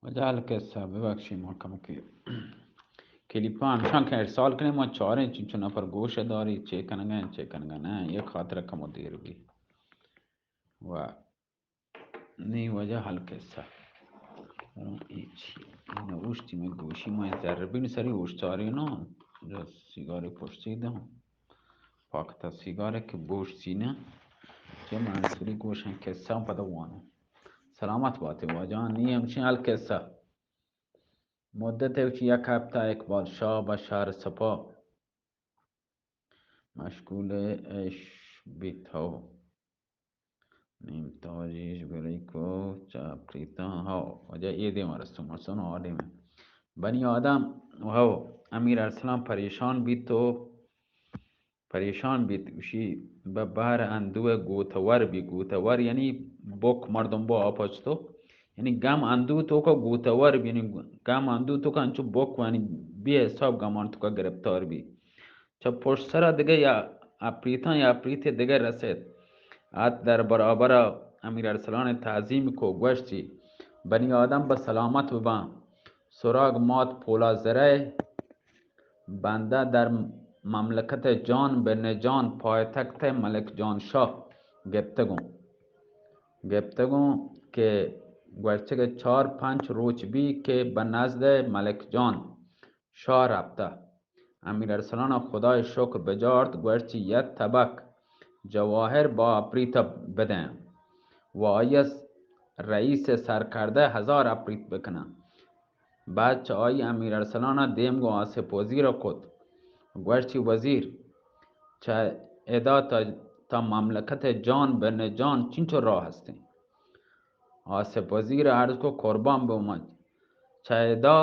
واجہ القصہ، ببخشی ما کمکے کلیپاں ہمشاں کہ ارسال کنیں، ما چاریں چنچو نفر گوش داری، چے کنگا انت، چے کنگا نہ، یک خاطر کمو دیر بی۔ و نی واجہ القصہ۔ اے چی؟ اے نہ اوشتی میں گوشی، ما ذربین سری اوشتاری نو، جو سیگاری پشتی دوں۔ پاکتا سیگارے کہ بوش سینہ، چہ منصوری گوشن قصہ پدا وانو۔ سلامت باتے واجہ، نی ہمشیں القصہ۔ مدت چی یک ہفتہ اقبال شاہ بہ شہر سپا مشغول اش بیت ہو۔ نیم تاجیش گری کو چہ پریتاں ہو۔ واجہ اے دیم رستو مرسن آ دیم۔ بنی آدم ہو، امیر ارسلان پریشان بیت و پریشان بیت، گوشی، بہ بہر اندوہ گوتور بی، گوتور یعنی بک مردم با آپچ تو، یعنی گم اندوہ تو کا گوتور بی، یعنی گم اندوہ تو کا انچو بک وانی بے حساب گمان تو کا گرفتار بی۔ چہ پشت سرا دگہ یا اپریتاں یا اپریتے دگہ رسیت۔ ات در برابر امیر ارسلان تعظیم کو گوشتی، بنی آدم بہ سلامت بباں۔ سراغ مات پولا زرہ بندہ در مملکت جان بن جان پایتخت ملک جان شاہ گپتگوں۔ گپتگوں کہ گوشتگ چار پنچ روچ بی کہ بہ نزد ملک جان شاہ رپتہ۔ امیر ارسلان خدای شکر بجارت، گوشت یک طبق جواہر با اپریت بدیں و آئی رئیس سرکردہ ہزار اپریت بکناں۔ بعد چہ آئی امیر ارسلان ء دیم گوں آصف وزیر ء کت۔ گوشتی، وزیر، چہ ادا تا، تا مملکت جان بن جان چنچو راہ ہستیں؟ آصف وزیر ء عرض کو، قربان بمت، چہ ادا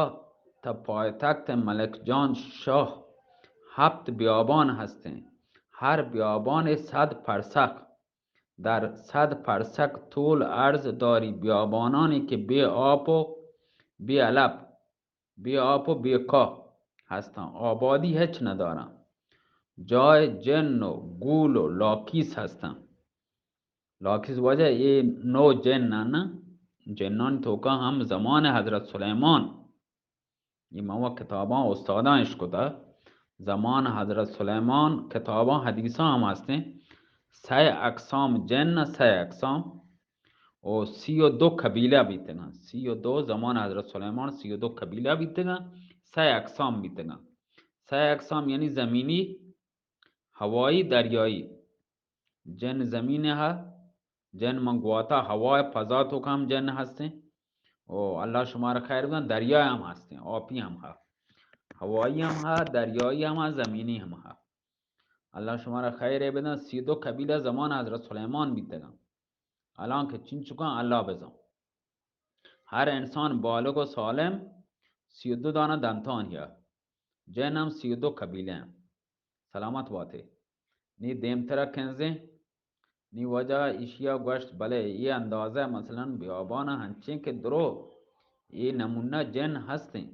تا پایتخت ملک جان شاہ ہپت بیابان ہستیں، ہر بیابان صد پرسک۔ در صد پرسک طول عرض داری، بیابانانی کہ بے آپ و بے علف، بے آپ و بے کاہ ہستاں، آبادی ہچ نداراں۔ جای جن و گول و لاکیس ہستاں۔ لاکیس واجہ اے نو جن نہ، جنانی توکا ہم زمان حضرت سلیمان اے من و کتاباں استاداں اشکتہ، زمان حضرت سلیمان کتاباں حدیثاں ہم ہستیں، سئے اقسام جن، سئے اقسام و سی و دو قبیلہ بیتگاں۔ سی و دو، زمان حضرت سلیمان سی و دو قبیلہ بیتگاں، سئے اقسام بیتگاں۔ سئے اقسام یعنی زمینی، ہوائی، دریائی۔ جن زمین ء ہا، جن من گواتا ہوا ء فضا توکا ہم جن ہستیں۔ او اللہ شمارا خیر بدن، دریا ہم ہستیں، آپی ہم ہا، ہوائی ہم ہا، دریائی ہم ہا، زمینی ہم ہا۔ اللہ شمارا خیر بدن۔ سی دو قبیلہ زمان حضرت سلیمان بیتگاں۔ الان کہ چنچکاں اللہ بزان۔ ہر انسان بالغ و سالم سی و دو دانہ دنتانی ہا۔ جن ہم سی و دو قبیلہ ہیں۔ سلامت باتے۔ نی دیمترا کنزیں۔ نی واجہ ایشیا گوشت، بلے اے اندازہ مثلاً بیابان ہنچیں کہ درو اے نمونہ جن ہستیں۔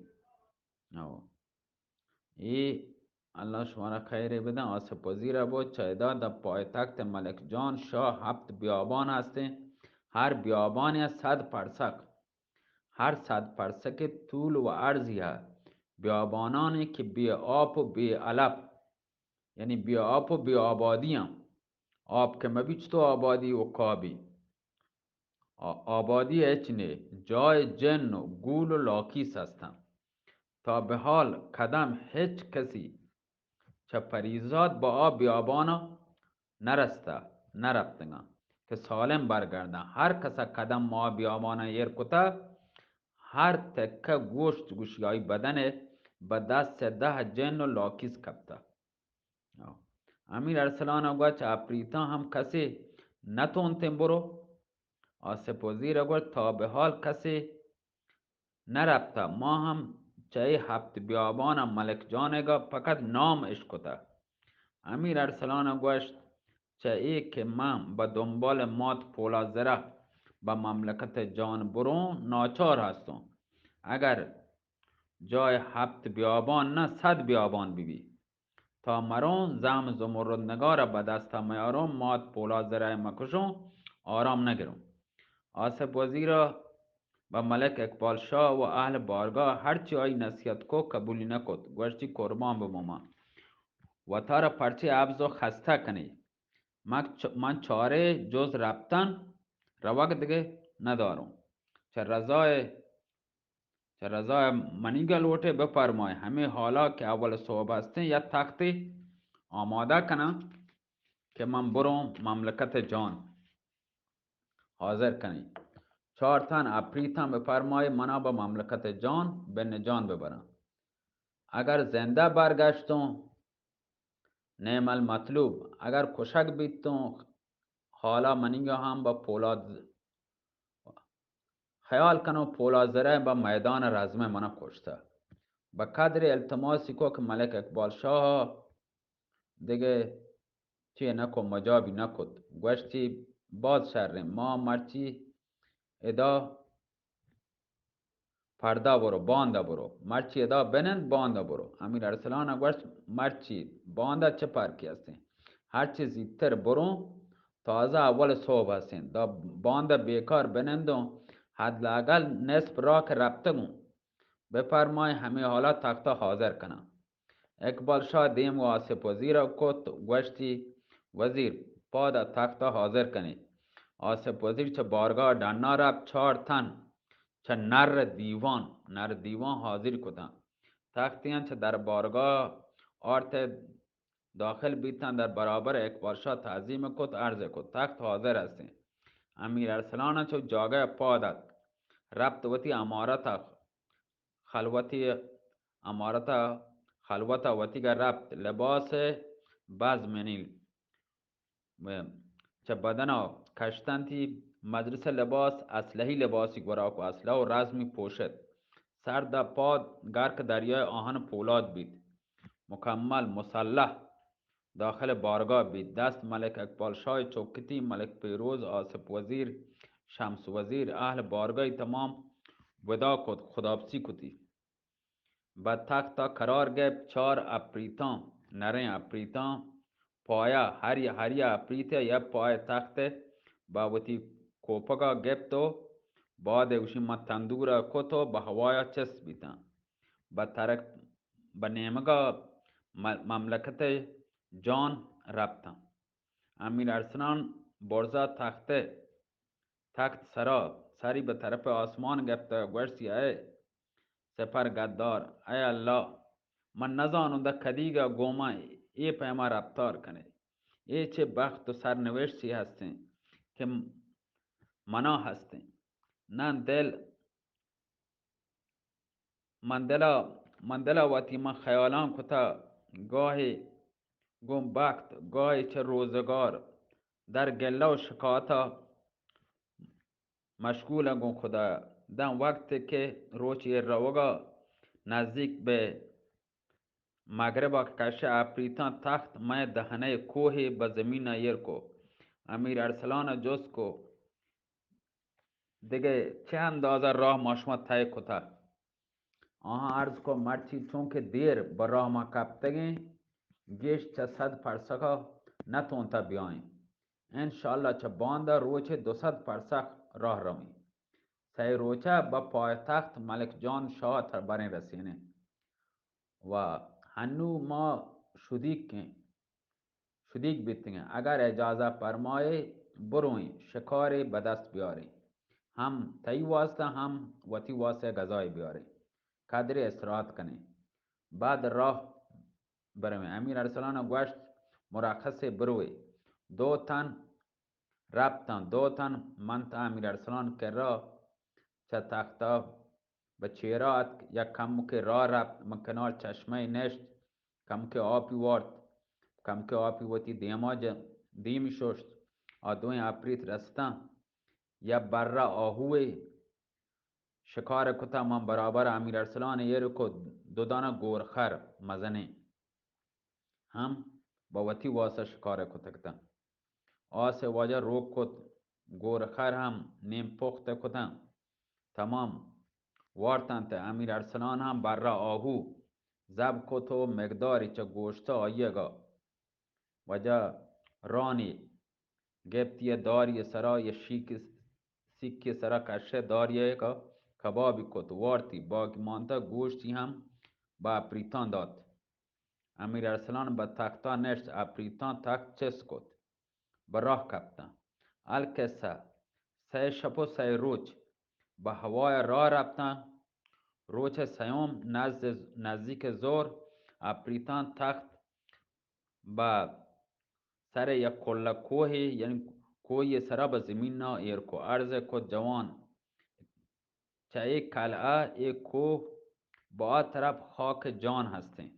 او۔ اے اللہ شمارا خیر بدن۔ آصف وزیر ابو چیدا دا پایتخت ملک جان شاہ ہپت بیابان ہستیں۔ ہر بیابان یا صد پرسک۔ ہر صد پرسک طول و عرضی ہا۔ بیابانانی کہ بے آپ و بے علف، یعنی بے آپ و بے آبادی ہاں۔ آپ کہ مبی چتو آبادی و کابی۔ آ-، آبادی ہچ نے، جای جن و گول و لاکیس ہستاں۔ تا بحال قدم ہچ کسی چہ پریزاد با آ بیابانا نرستہ، نرپتگاں کہ سالم برگرداں۔ ہر کسا قدم ما بیابانا ایر کتہ، ہر تکہ گوشت گوشی آئی بدن بہ دست دہ جن و لاکیس کپتہ۔ امیر ارسلان ء گوشت، چہ اپریتاں ہم کسے نہ تونتیں برو؟ آصف وزیر ء گوشت، تا بحال کسے نہ رپتہ، ما ہم چہ اے ہپت بیابان ء ملک جانگ ء فقط نام اشکتہ۔ امیر ارسلان ء گوشت، چہ اے کہ من بہ دنبال مات پولا زرہ بہ مملکت جان بروں ناچار ہستوں، اگر جای ہپت بیابان نہ صد بیابان ببی۔ تا مروں زم زمرد نگار بہ دستا میاروں، مات پولا زرہ مکشوں، آرام نگروں۔ آصف وزیر بہ ملک اقبال شاہ و اہل بارگاہ ہرچی آئی نصیحت کو قبولی نکت، گوشتی قربان ببو من، وتارا پرچے ابز و خستہ کنی؟ من چ-، من چارے جز رپتن روگ دگہ نداروں۔ چہ رضای، چہ رضای منیگا لوٹے بفرمائے، ہمے حالا کہ اول صحب ہستیں یا تختے آمادہ کناں کہ من بروں مملکت جان حاضر کنی۔ چار تن اپریتاں بفرمائے منا بہ مملکت جان بن جان ببراں۔ اگر زندہ برگشتوں نعم المطلوب، اگر کشگ بیتوں حالا منیگا ہم بہ پولاد خیال کنوں پولاد زرہ بہ میدان رزم منا کشتہ۔ بہ قدر التماسی کو کہ ملک اقبال شاہ دگہ چی نکو مجابی نکت۔ گوشتی باز شریں، ما مرچی ادا پردا برو، باندا برو، مرچی ادا بنند، باندا برو۔ امیر ارسلان گوشت، مرچی باندا چہ پرکی ہستیں؟ ہرچی زیتر بروں، تازہ اول صحب ہستیں، دا باندا بیکار بنندوں، حد لاقل نصف راہ کہ رپتگوں۔ بفرمائے ہمے حالا تختا حاضر کناں۔ اقبال شاہ دیم و آصف وزیر کت، گوشتی، وزیر، پادا تختا حاضر کنی۔ آصف وزیر چہ بارگاہ ڈنا رپت، چار تن چہ نر دیوان، نر دیوان حاضر کتاں۔ تختیان چہ در بارگاہ آرت، داخل بیتاں، در برابر اقبال شاہ تعظیم کت، عرض کت، تخت حاضر ہستیں۔ امیر ارسلان چو جاگہ پاد ات، رپت وتی امارت خلوتی امارت خلوت وتیگا رپت، لباس بزمنی چہ بدنا کشتنتی، مجلس لباس اسلحی لباسی گورا کو، اسلحہ و رزمی پوشت، سر دا پاد گرک دریای آہن پولاد بیت، مکمل مسلح داخل بارگاہ بیت۔ دست ملک اقبال شاہ چوکتی، ملک پیروز، آصف وزیر، شمس وزیر، اہل بارگاہ تمام ودا کت، خداپسی کتی۔ بہ تختا قرار گپت، چار اپریتاں، نریں اپریتاں، پایا ہر، ہر یا اپریت یا پای تخت بہ وتی کوپگا گپت و بعد اوشی ما تندورا کت و بہ ہوایا چست بیتاں۔ بہ ترک، بہ نیمگا م-، مملکت جان رپتاں۔ امیر ارسلان برزا تخت، تخت سرا، سری بہ طرف آسمان گپت و گوشتی، اے سپر گدار، اے اللہ، من نزانوں دہ کدیگا گوما اے پیما رپتار کنے۔ اے چہ بخت و سرنوشتی ہستیں کہ منا ہستیں۔ نن دل من دلا، من دلا وتی من خیالاں کتا، گاہے گوں بخت، گاہے چہ روزگار، در گلہ و شکاتا مشغولاں گوں خدا۔ داں وقت کہ روچ ایر روگا نزدیک بہ مغربا کہ کشہ اپریتاں تخت مئے دہنہ کوہے بہ زمینا ایر کو۔ امیر ارسلانا جست کو، دگہ چہ اندازہ راہ ما شما طے کتہ؟ آہاں عرض کو، مرچی چونکہ دیر بہ راہ ما کپتگیں، گیش چہ صد پرسکا نتونتہ بیائیں۔ انشاءاللہ چہ باندا روچے دو صد پرسک راہ رویں۔ سئے روچہ بہ پایتخت ملک جان شاہ تر بریں رسینیں۔ و ہنو ما شدیگیں، شدیگ بیتگیں۔ اگر اجازہ پرمائے، برویں، شکارے بہ دست بیاریں۔ ہم تئی واسطہ، ہم وتی واسطہ غذائے بیاریں۔ قدرے استراحت کنیں۔ بعد راہ برویں۔ امیر ارسلان گوشت، مرخصے بروے۔ دو تن رپتاں۔ دو تن منت امیر ارسلان کرا، چہ تختا بہ چیرا اتک، یک کمکے راہ رپت، من کنار چشمہ نشت، کمکے آپی وارت، کمکے آپی وتی دیما ج-، دیمی ششت۔ آ دوئیں اپریت رستاں، یا برا آہوے شکار کتا، من برابر امیر ارسلان ایر کو، دو دانہ گورخر مزنیں ہم بہ وتی واسطہ شکار کتگ اتاں۔ آس ء واجہ روک کت، گورخر ہم نیم پخت کتاں، تمام وارتنت۔ امیر ارسلان ہم برا آہو زب کت و مقداری چہ گوشت آئیگا واجہ رانی گپتی ء داری ء سرا یا شیک سیکی ء سرا کشے داری ء کا کبابی کت، وارتی، باقی مانتہ گوشتی ہم بہ اپریتاں دات۔ امیر ارسلان بہ تختا نشت، اپریتاں تخت چست کت، بہ راہ کپتاں۔ القصہ، سئے شپ و سئے روچ بہ ہوای راہ رپتاں۔ روچ سیوم نزد، نزدیک ظہر، اپریتاں تخت بہ سر یک کلہ کوہے، یعنی کوہی سرا بہ زمینا ایر کو، عرض کو، جوان، چہ اے قلعہ، اے کوہ، بہ آ طرف خاک جان ہستیں۔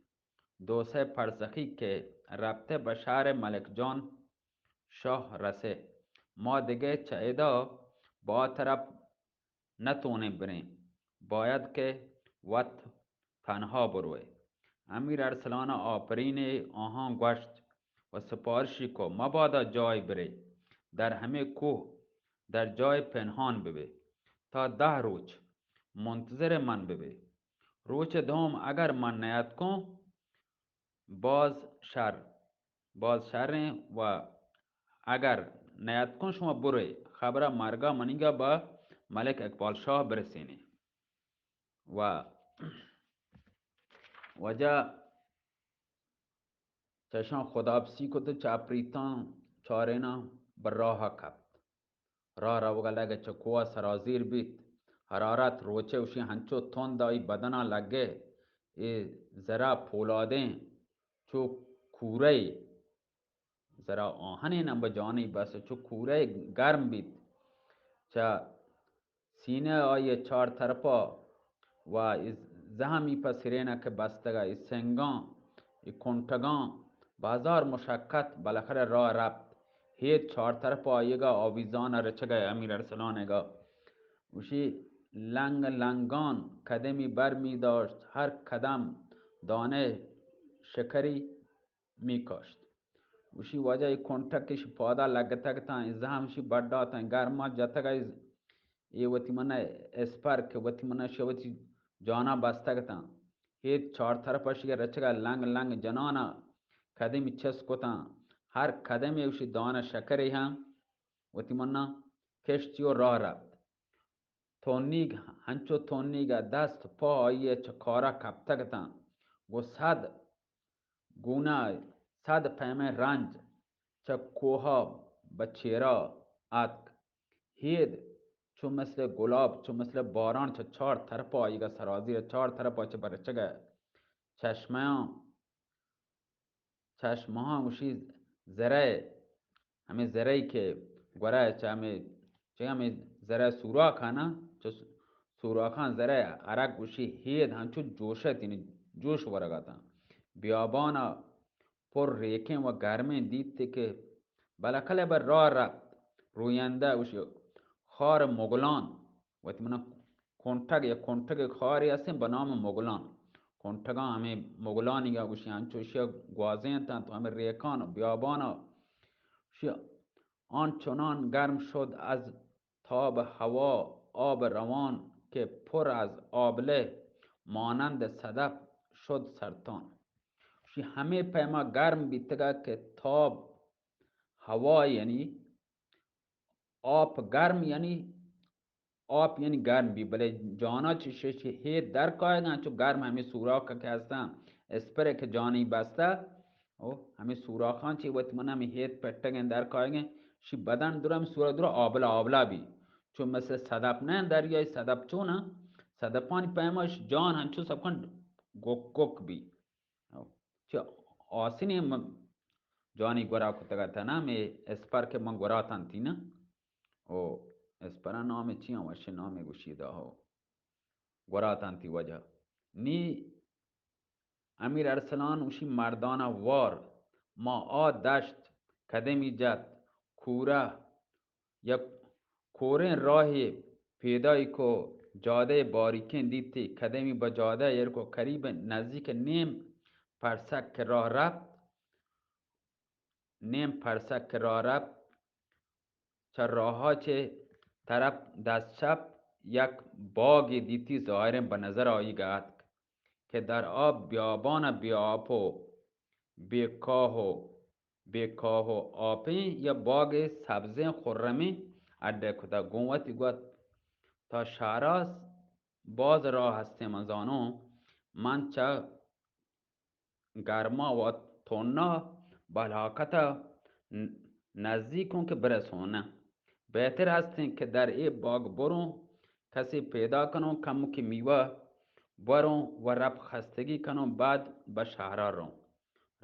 دو سئے پرزخی کہ رپتہ بہ شہر ملک جان شاہ رسہ۔ ما دگہ چہ ادا بہ آ طرف نہ تونیں بریں، باید کہ وت تنہا بروئے۔ امیر ارسلان آپرینے آہاں گوشت و سپارشی کو، مبادا جای برے، در ہمے کوہ در جای پنہان ببے، تا دہ روچ منتظر من ببے۔ روچ دوم اگر من نیاتکوں، باز شر، باز شریں و اگر نیاتکوں شما برے، خبرا مرگا منیگا بہ ملک اقبال شاہ برسینے۔ و واجہ چشاں خداپسی کت و چہ اپریتاں چاریناں بہ راہ کپت۔ راہ روگا لگت، چہ کوہ سرازیر بیت۔ حرارت روچے وشی ہنچو تند آئی بدنا لگے، اے زرا پولادیں چو کورے، زرا آہنیں نہ بہ جانی بس، چو کورے گرم بیت۔ چہ سینہ آئی چار طرفا و اے زہمی پہ سرینہ کہ بستگا، اے سنگاں، اے کنٹگاں، بہ ہزار مشقت بالاخرہ راہ رپت۔ ہید چار طرفا آئیگا آویزانا رچگا امیر ارسلانگا۔ وشی لنگ لنگان قدمی بر می داشت، ہر قدم دانہ شکری می کاشت۔ گوشی، واجہ، اے کنٹک اش پادا لگتگ تاں، اے زہم اشی بڈ داتاں، گرما جتگ ء اے وتی منا اسپر کہ وتی منا شہ وتی جانا بستگ تاں۔ اے چار طرف اشی رچگا لنگ لنگ جنانا قدمی چست کتاں، ہر قدمی اشی دانہ شکرے ہم وتی منا کشتی و راہ رپت۔ تونیگ، ہنچو تونیگ ء دست پا آئی ء چہ کارا کپتگ اتاں، گوں صد گونا صد پیمیں رنج چہ کوہا بہ چیرا اتک۔ ہید چو مثل گلاب، چو مثل باران چہ چار طرفا آئیگا سرازیر، چار طرفا چہ برچگ ء چشمیاں چشمہاں گوشی زرئے، ہمے زرئے کہ گورا چہ ہمے، چہ ہمے زرئے سوراخ آنا، چہ سوراخاں زرئے ارگ گوشی ہید ہنچو جوشت، یعنی جوش ورگا تاں۔ بیابانا پر ریکیں و گرمیں دیت کہ بلکلے بر راہ رپت، رویندہ گوشی خار مغلان وتی منا کنٹگ، یک کنٹگ خارے ہستیں بہ نام مغلان۔ کنٹگاں ہمے مغلانیگا گوشی انچوشی گوازینتاں تو ہمے ریکان و بیابانا۔ گوشی آن چنان گرم شد از تاب هوا آب روان که پر از آبله مانند صدف شد سرطان۔ گوشی ہمے پیما گرم بیتگا کہ تاب ہوا یعنی آپ گرم یعنی آپ یعنی گرم بی، بلے جانا چہ شش ہید در کائگاں، چو گرم ہمے سوراخ کہ ہستاں، اسپرے کہ جانی بستہ، او ہمے سوراخاں چہ وت من ہمے ہید پٹگیں در کائگیں، شی بدن درا ہمے سوراخ درا آبلا آبلا بی، چو مثل صدف نہ دریائی صدف چون، صدفانی پیما اش جان ہنچو سبکن گک گک بی۔ او چہ آسنی من جانی گورا کتگ ات نا، مے اسپر کہ من گورا تنتی نا۔ او اسپرا نام چی ہم وش نام گوشی دا ہو۔ گورا تنتی وجہ۔ نی امیر ارسلان اوشی مردانا وار، ما آ دشت قدمی جت، کورہ یک کوریں راہے پیدائی کو، جادہ باریکیں دیتی، قدمی بہ جادہ ایر کو، قریب نزدیک نیم پرسک کہ راہ رپت، نیم پرسک کہ راہ رپت، چہ راہا چہ طرف دست چپ یک باگے دیتی، ظاہریں بہ نظر آئیگا اتک کہ در آ بیابان بے آپ و بے کاہ و بے کاہ و آپیں یا باگ سبزیں خرمیں اڈ کتگ۔ گوں وتی گوت، تا شہراز باز راہ ہستیں، من زانوں، من چہ گرما و تنّا بلاکت ءَ ن-، نزیک اوں کہ برسوں نہ۔ بہتر ہستیں کہ در اے باگ بروں، کسے پیدا کنوں، کمکے میوہ بروں و رپ خستگی کنوں، بعد بہ شہرا روں۔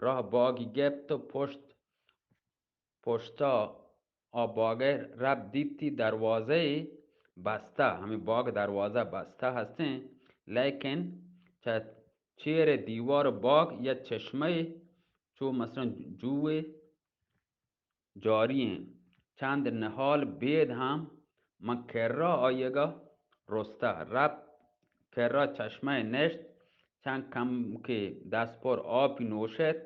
راہ باگی گپت و پشت پشتا آ باگئے رپ دیتی، دروازہ بستہ، ہمے باگ دروازہ بستہ ہستیں، لیکن چہ چیر دیوار باگ یا چشمہ، چو مثلاً جوئے جاری ایں۔ چند نہال بید ہم من کرا آیگا رستہ، رپ کرا چشمہ نشت، چند کمکے دست پر آپی نوشت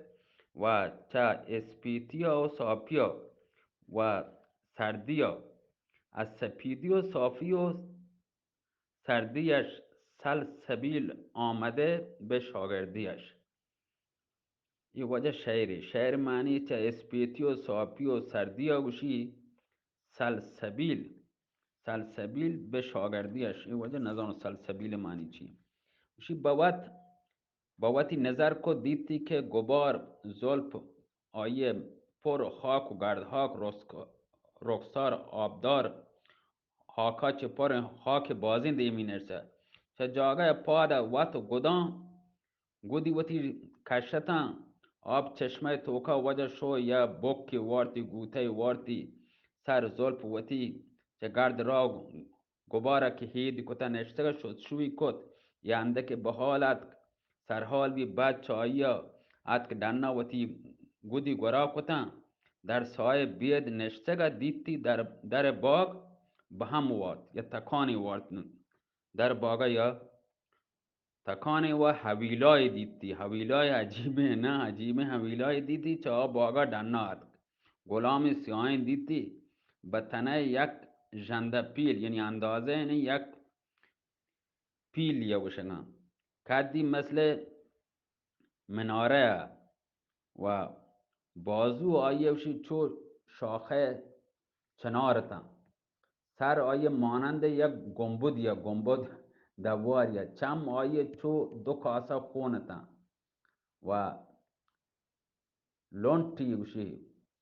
و چہ اسپیتیا و ساپیا و سردیا، از سپیدی و صافی و سردیش سلسبیل آمده به شاگردیش۔ اے واجہ شعرے، شعر معنی چہ اسپیتی و ساپی و سردیا گوشی، سلسبیل، سلسبیل به شاگردیش۔ اے واجہ نزانو سلسبیل معنی چی۔ گوشی بوت، بوتی نظر کو دیتی کہ گبار زلف آئی پر خاک و گرد، خاک رسک-، رخسار آبدار، خاکا چہ پر خاک بازیں دیمی نرسہ۔ چہ جاگہ پاد وت گداں گدی وتی کشتاں، آپ چشمہ توکا واجہ شو یا بکے وارتی، گوتہ وارتی، سر زلف وتی چہ گرد را گبارا کہ ہید کتہ نشتگ، شت شوی کت، یا اندکہ بحال اتک، سرحال بی، بعد چہ آئیا اتک ڈنا وتی گدی گورا کتاں، در سایہ بید نشتگ دیتی در، در باگ بہم وارت یا تکانی وارت در باگا یا تکانے و حویلائے دیتی، حویلائے عجیبیں نہ، عجیبیں حویلائے دیتی، چہ آ باگا ڈنا اتک۔ غلامے سیاہیں دیتی، بہ تنئے یک ژندہ پیل، یعنی اندازہ یعنی یک پیل یا گوشگاں۔ قدی مثل منارہ و بازو آئی وشی چو شاخہ چنار اتاں۔ سر آئی مانند یک گنبد یا گنبد دوار یا، چم آئی چو دو کاسہ خون اتاں و لنٹی گوشی،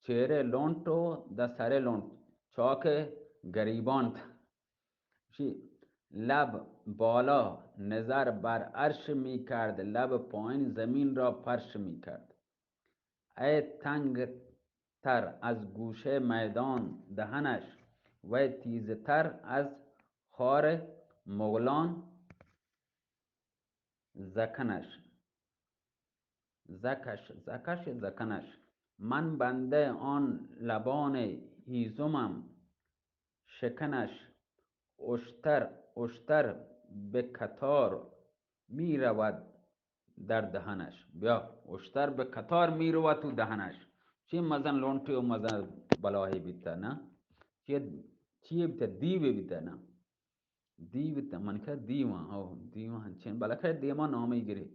چیرے لنٹ و دہ سرے لنٹ، چاک گریبان اتاں۔ گوشی، لب بالا نظر بر عرش می‌کرد، لب پایین زمین را فرش می‌کرد۔ ای تنگ تر از گوشهٔ میدان دهنش، وی تیزتر از خار مغلان زکنش. زکش، زکش، زکنش. من بندهٔ آن لبان هیزمم، شکنش اشتر، اشتر به قطار می‌رود در دهنش. بیا، اشتر به قطار می‌رود تو دهنش. چی مزن لونٹی و مزن بلاہی بیتا نا؟ چی، چی بیتا؟ دیوی بیتا نا؟ دیو بیتا، من کہ دیواں، او دیواں ہنچین، بلکہ دیما نامی گری.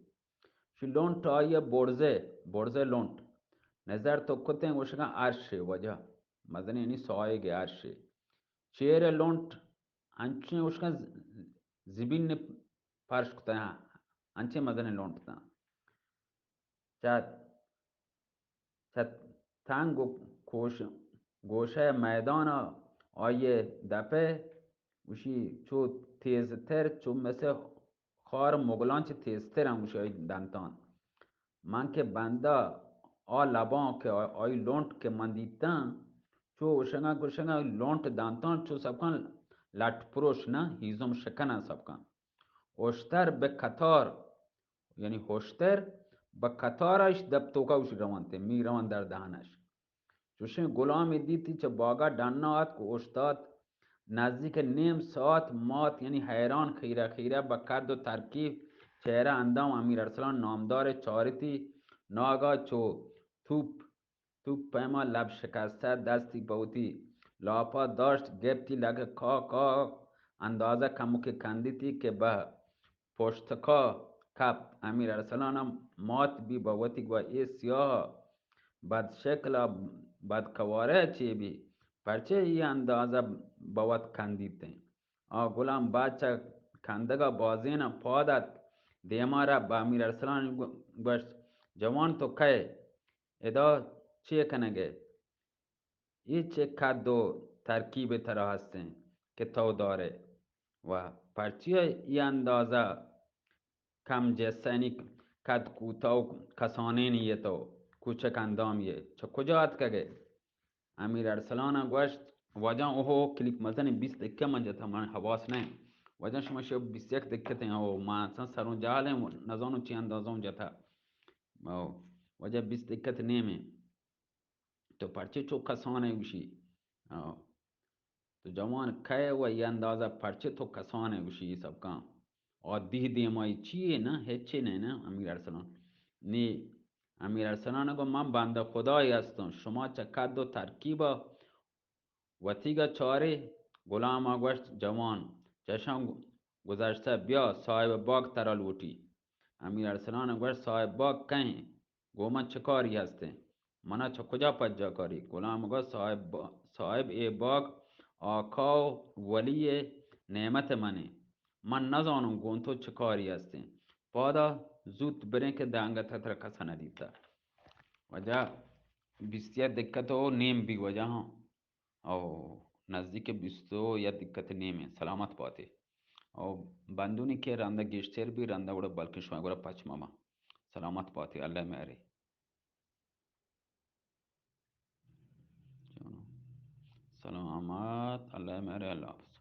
شی لونٹ آئی برزے، برزے لونٹ. نظر تو کتیں گوشگاں عرش واجہ، مزن یعنی سایگ عرش. چیر لونٹ انچیں اشکن ز-، زبین پرش کتہ، انچیں مزنیں لونٹ تاں. چہ، چہ تنگ و کوش-، گوشہ میدان آئی دپہ گوشی چو تیزتر، چو مثل خار مغلان چہ تیزتر ہم گوشی آئی دنتان. من کہ بندہ آ لباں کہ آ-، آئی لونٹ کہ من دیتاں، چو گوشگاں، گوشگاں لونٹ دانتان چو سبکان لٹ پروش نہ، ہیزم شکناں سبکان. اشتر بہ قطار، یعنی اشتر بہ قطار اش دپ توکا اش روانتے، می روان در دہنش. چوشیں غلامے دیتی چہ باگا ڈنا آتک و اوشتات، نزدیک نیم ساعت مات، یعنی حیران، خیرہ خیرہ بہ قد و ترکیب، چہرہ اندام امیر ارسلان نامدار چارتی. ناگا چو توپ، توپ پیما لب شکستہ، دستی پہ وتی لاپا داشت، گپتی لگہ کا کا اندازہ کمکے کندیتی کہ بہ پشتکا کپت. امیر ارسلان ہم مات بی بہ وتی گوا اے سیاہ بدشکل ء بدکوارہ ء چے بی؟ پرچے اے اندازہ بہ وت کندیتیں؟ آ غلام بادشاہ کندگ ءَ بازین ءَ پاد ات، دیما را بہ امیر ارسلان گو-، گوشت، جوان تو کئے؟ ادا چے کنگ ئے؟ اے چے کد و ترکیب ترا ہستیں کہ تو دارئے؟ و پرچیا اے اندازہ کم جسینی، کد کوتاہ و کسانینی ئے تو، کوچک اندامی ئے، چہ کجا اتکگ ئے؟ امیر ارسلان ءَ گوشت، واجہ اوہو کلیک مزنیں بیست دکہ من جتا، من حواس نہ۔ واجہ شما شو بیست یک دکتیں، او ما اصلاً سروں جہلیں، نزانوں چی اندازوں جتا۔ او واجہ بیست دکت نیمیں۔ تو پرچے چو کسان ئے گوشی؟ آ، تو جوان کئے و اے اندازہ پرچے تو کسان ئے گوشی؟ اے سبکاں عادی دیمائی چیے نہ، ہچے نہ، نہ، امیر ارسلان۔ نی، امیر ارسلان گو، من بندہ خدای ہستوں، شما چہ کد و ترکیبا وتیگا چارے؟ غلام ءَ گوشت، جوان، چشاں گزشتہ، بیا، صاحب باغ ترا لوٹی۔ امیر ارسلان ءَ گوشت، صاحب باغ کئے؟ گوں من چہ کاری ہستیں؟ منا چہ کجا پجا کاری؟ غلام گوشت، صاحب با-، صاحب اے باغ آقا و ولی نعمت منیں۔ من نزانوں گوں تو چہ کاری ہستیں۔ پادا زوت بریں کہ دانگت ترا کس نہ دیتا۔ واجہ بیست یک دکت و نیم بی واجہ ہاں۔ او نزدیک بیست و یک دکت نیمیں۔ سلامت باتے۔ او بندونی کہ رندا گیشتر بی، رندا گڑا بلکن شما گڑا پچ مما۔ سلامت باتے، اللہ مہرے۔ سلامت، اللہ مہرے، اللہ حافظ۔